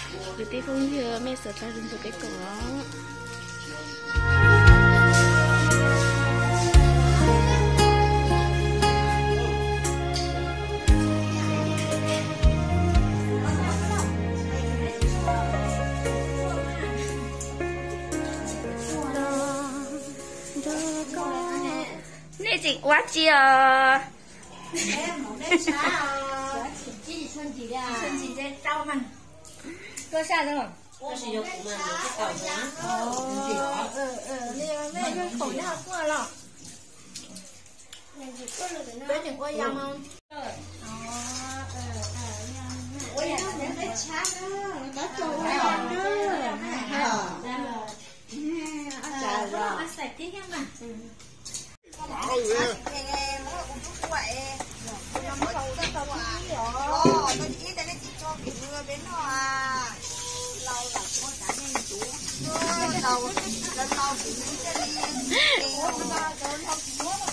Kwv tij phooj ywg, mej sawv tag zoo ntxuv peb koom os. Nej tseem ua tsi os?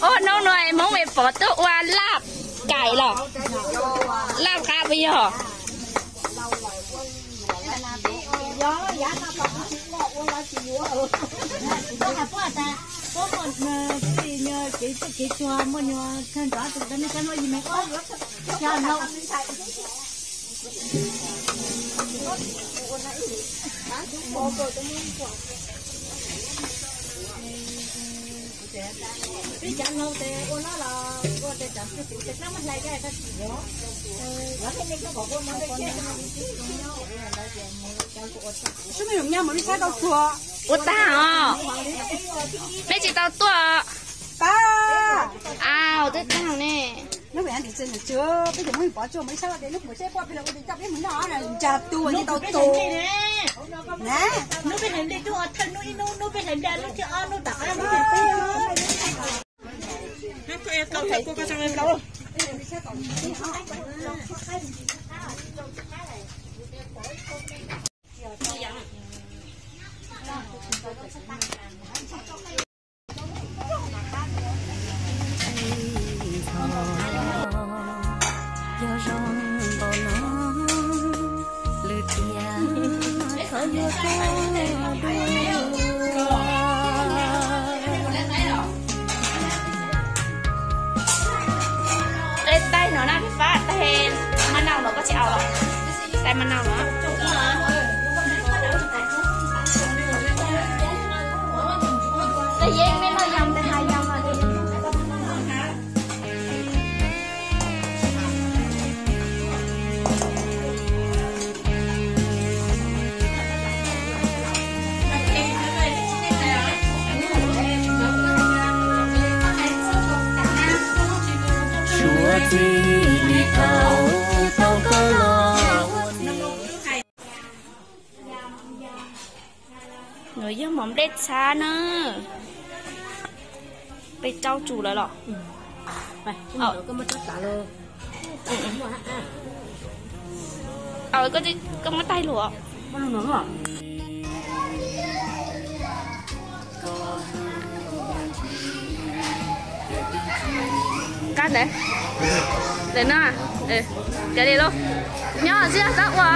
Ub, hnub no Hmoob Me Pov tuaj ua laj kais los? Laj qab puas yog? Ua tag os. Peb tsis tau tuaj. Au, twb tag ne. Yog zoo npaum no, lwm tiam thov yuav koj dua. Ej, taig no na, Fab, taig ma nau no koj tsis au los? Taig ma nau no. Taig yeeb peb noj yog, taig hais yog. Suav txij li thaum tau koj los ua txiv. Nws yog mov nplej txhab na. Peb rau tsum lawm los? Koj muab taig lus. Qab ntawd. Ntawm no, kav liam lauj. Nyob tsis yog tab ua.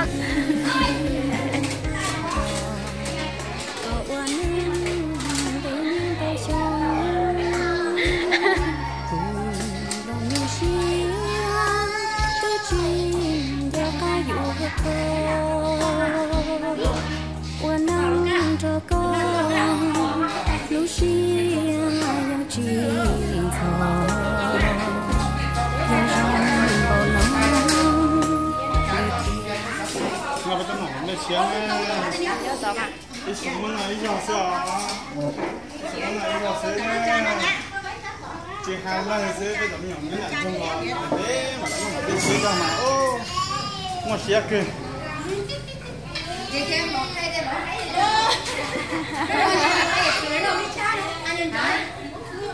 Ua neej nrog koj lub siab yeej tsis ntxhov, yog zoo npaum no. Ib xyoo muab noj ib zaug xwb os. Ib xyoo muab noj ib zaug xwb na. Tsis hais lawg xwb, peb cov me nyuam me nyuam ntxoog los peb mam li noj peb siab zog mas muaj siab kawg.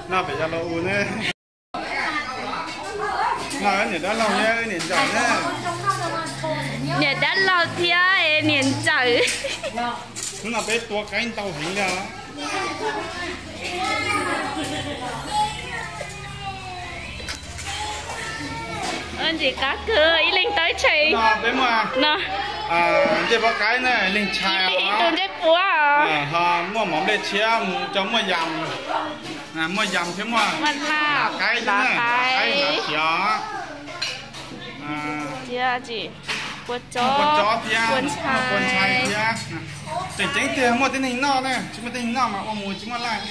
No pem yog los u ne. No niam dab laug thiab niam ntxawm ne. Niam dab laug thiab niam ntxawm. Hnub no peb tua qaib ntau heev li os. Ntxim qab kawg, ib leeg tau ib tsheb. No peb muaj, no, Tej poj qaib na, leej ntshai. Ib tug ntsej puab. Ho muaj mov nplej tshiab mus coj muaj yam, muaj yam thiab muaj qaib, qaib thiab. Pua tsob thiab, pua ntshai thiab. Tseem ceeb tiag muaj tib neeg noj na, tsis muaj tib neeg noj mas ua mus tsis muaj laj.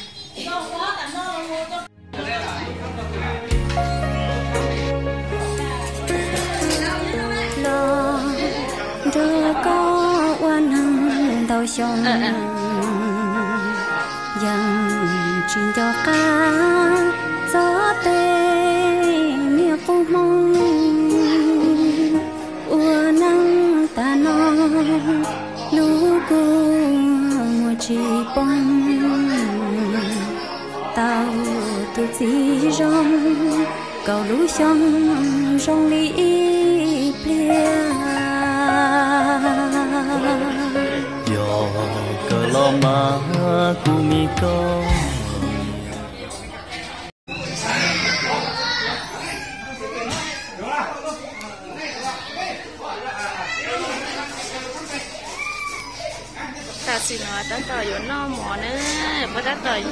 Los nrog koj ua neeg ntau xyoo, yeej tsis nco qab txog tej niag qub hmoov. Ua neej tas no lub kua muag tsis poob, tau tus txiv zoo kaum lub xyoo zoo li ib pliag. Yog kawg los mas kuv me koj. Tam sim no tab tom yuav noj mov na, puas tab tom.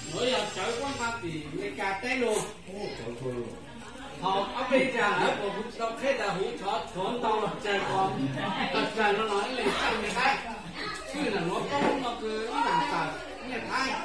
Nuav yog tsawv kuab nqa tim Amelikas teb lug. Hos ob peb tsaam lawv puas rau qheb tas huv tshuav ntau los tsawg ko, tas tsawg no los ib leeg txawj nyiaj Thaib. Tshwj nam nuav koob no kws ib nam tawm nyiaj Thaib.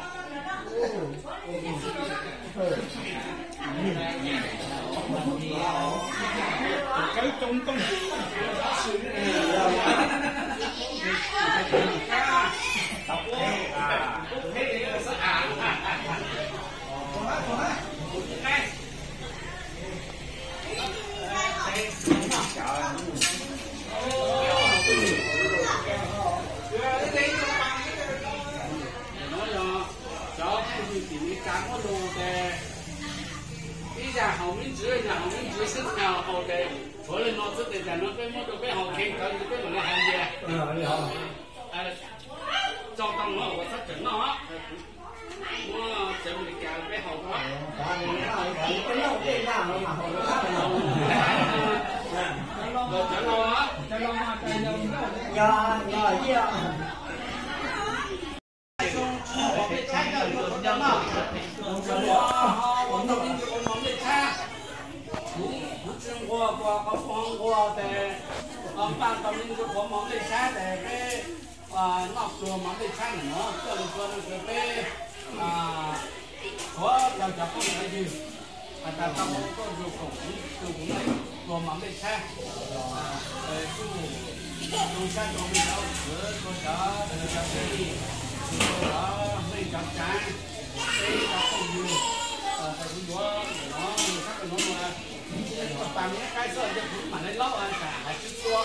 Nuav yog cov phooj ywg tim Amelikas muab lug tes, ib zag haus me ntsis, ib zag haus me ntsis xwb, haus tes tshuav le no xwb tes tas nuav peb muab rau peb haus kheev kawg tes peb mam le haus ntiag. Tso tau nuav ua txhob tseem noj. Muab txawv Amelikas peb haus tau. Kuv tsi nquag, kuv ho nquag tes, npaj tau me ntsis quav mov nplej tshab tes peb noj pluag mov nplej tshab ntawm no, coj lug pluag no tes peb tshuav rau cov phooj ywg has tas tau tuaj ua kuv pluag mov nplej tshab. Kuj zoo sab rau mej cov khwv, rau cov, rau cov tij, rau cov mej cov tsaav, peb cov phooj ywg, kuv yuav ntawm no, sab rau nuav, pas me qaib xwb ces kuv mam le laub tas hais tsis txhua.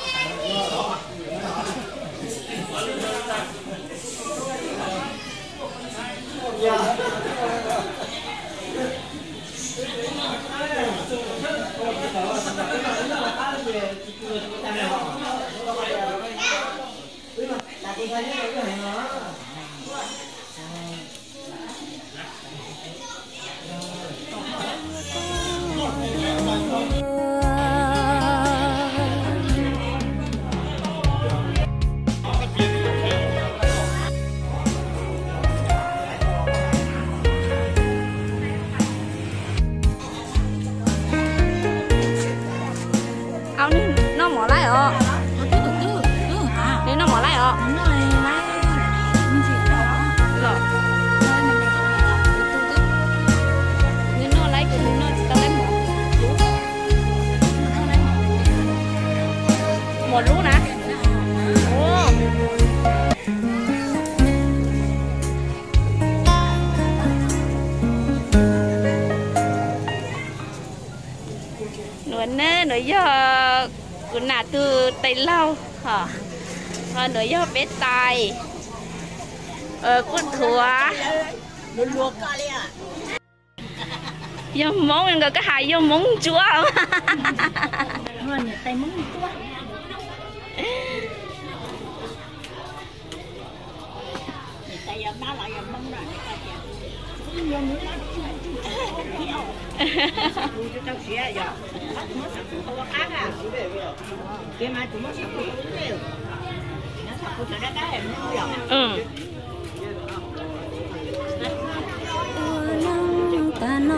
Au, nws noj mov laij os. Nws noj mov laij os. Nws noj laij, nws noj tsis tau laij mov. Mov lub na. Yog kuv nam tus tais laug, ho nuav yog peb tais, puj thuav. Yog Moob nkawd koj has yog Moob Ntsuab. Ua neej tag no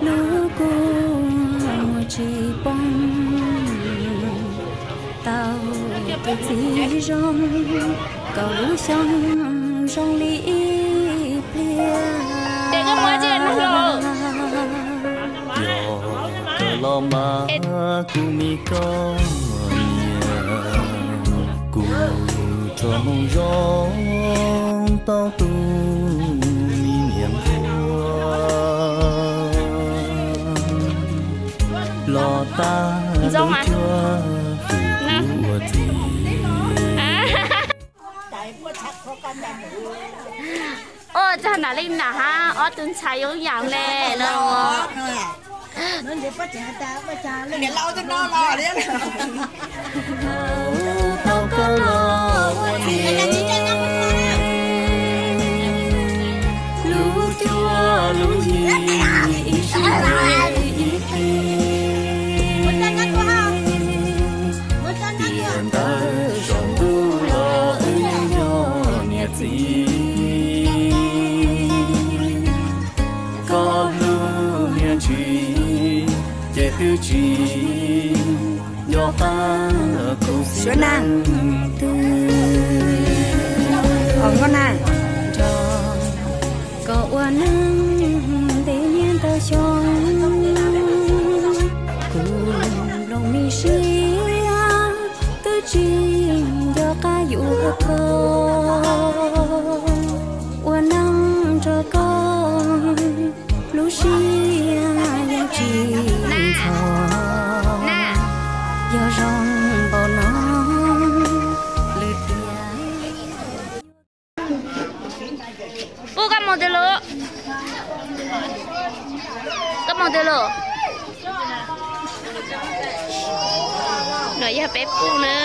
lub kua muag tsis poob, tau tus txiv zoo kom lub xyoo zoo li ib pliag. Yog kawg los mas kuv me koj niam, kuv rov mus zoo tau tus me niam npua los tag lub cuab tus ua txiv. Ua tsaug nam li nam hab ob tug ntxhais yoo yaam le no. Lub cuab lub yig ib sij ib teg, tiam ntawd saum ntuj los wb yog niam txiv. Koj hlub niam ntsis ces twb tsis nco qab kuv xwb neej twg. Nrog koj ua neej ntev niaj ntau xyoo, kuv nplooj me siab twb tsis nco qab yuav koj. Ua neej nrog koj lub siab yeej tsis ntxhov, yog zoo npaum no lwm tiam. Puj, koj mus twg lawm? Koj mus twg lawm? No yog peb puj na.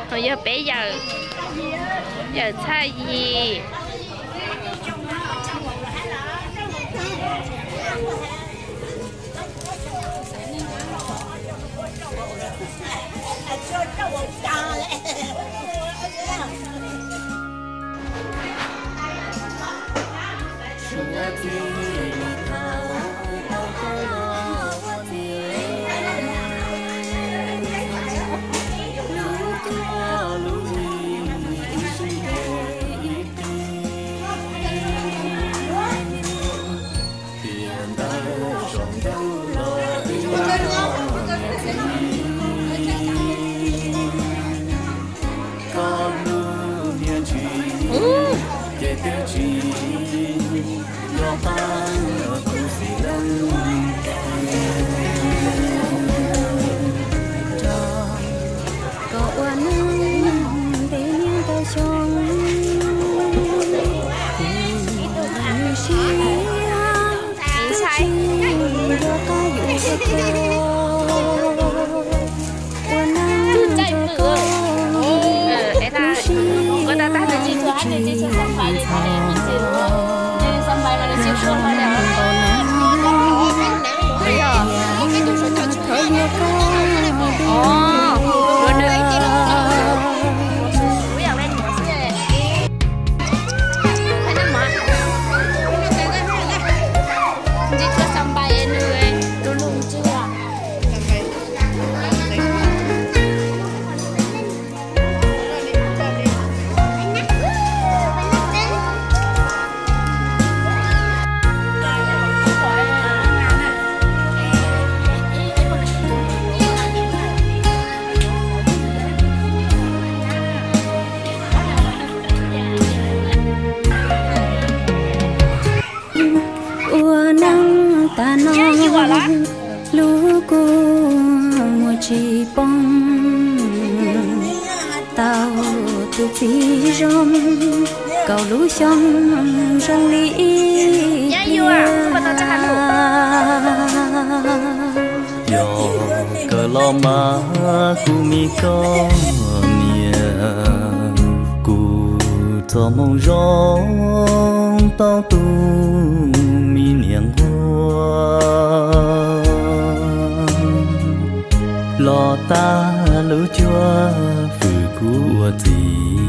No yog peb yawm, yawm Txhaj Yim. Tiam ntawd saum ntuj los wb yog niam txiv, koj hlub niam ntsis ces twb tsis nco qab kuv xwb leej twg. Nrog koj ua neej ntev niaj ntau xyoo, kuv lub siab twb tsis nco qab yuav koj. Kuv muaj tsis poob tau tus txiv zoo, kaum lub xyoo zoo li ib pliag. Yog kawg los mas kuv me koj niam, kuv txoj moo zoo tau tus me niam nquag. Los tag lub cuab fwm kuv ua txiv,